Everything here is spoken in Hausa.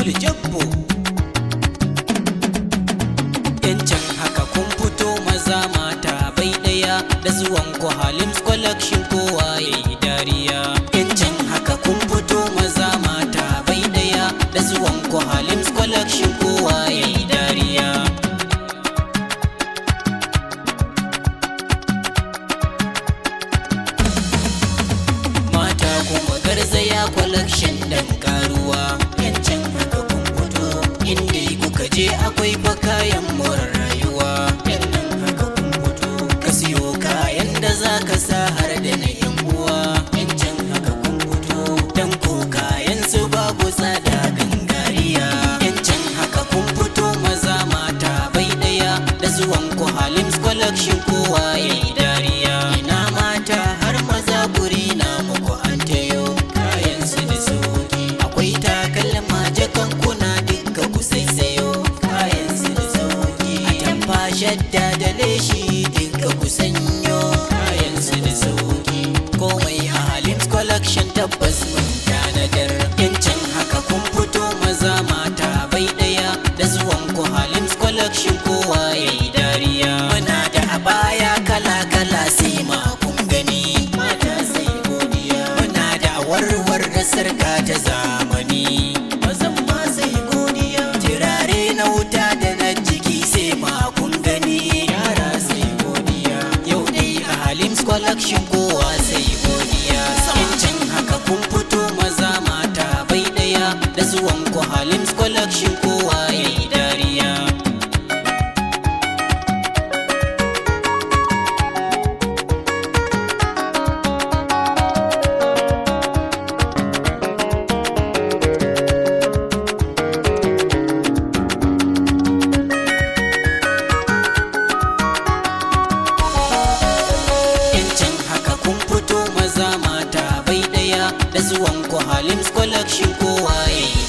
Jabbo. Yancin haka kun fito maza mata bai daya, da zuwan ku Halim's Collection kowa yayi dariya. Yancin haka kun fito maza mata bai daya, da zuwan ku Halim's Collection kowa yayi dariya. Mata kuma garzaya collection dan karuwa. Yancin haka kun fito, inda kuka je akwai fa kayan more rayuwa. Yannan haka kun fito, ka siyo kayan da za ka sa har da na yan uwa. Yancin haka kun fito, dan ko kayan su babu tsada gangariya. Yancin haka kun fito maza mata bai daya, da zuwan ku Halim's Collection kowa yayi dariya. Ina mata har maza guri na muku an tayo, kayan su da sauki. Akwai takalma jakankuna duka ku saisayo, kayan su da sauki. Atamfa shadda da leshi duka ku sanyo, kayan su da sauki. Komai a Halim's Collection tabbas mun tanadar. Yancin haka kun fito maza mata bai daya, da zuwan ku Halim's Collection kowa yayi dariya. Muna da abaya kala kala sai ma kun gani, mata sai godiya. Muna da warwar da sarka ta zamani, mazan ma sai godiya. Turare na wuta da na jiki sai ma kun gani, yara sai godiya. Yau dai a Halim's Collection kowa sai godiya. Yancin haka kun fito maza mata bai daya, da zuwan ku Halim's Collection kowa yayi dariya. Yancin haka kun fito maza mata bai daya, da zuwan ku Halim's Collection kowa yayi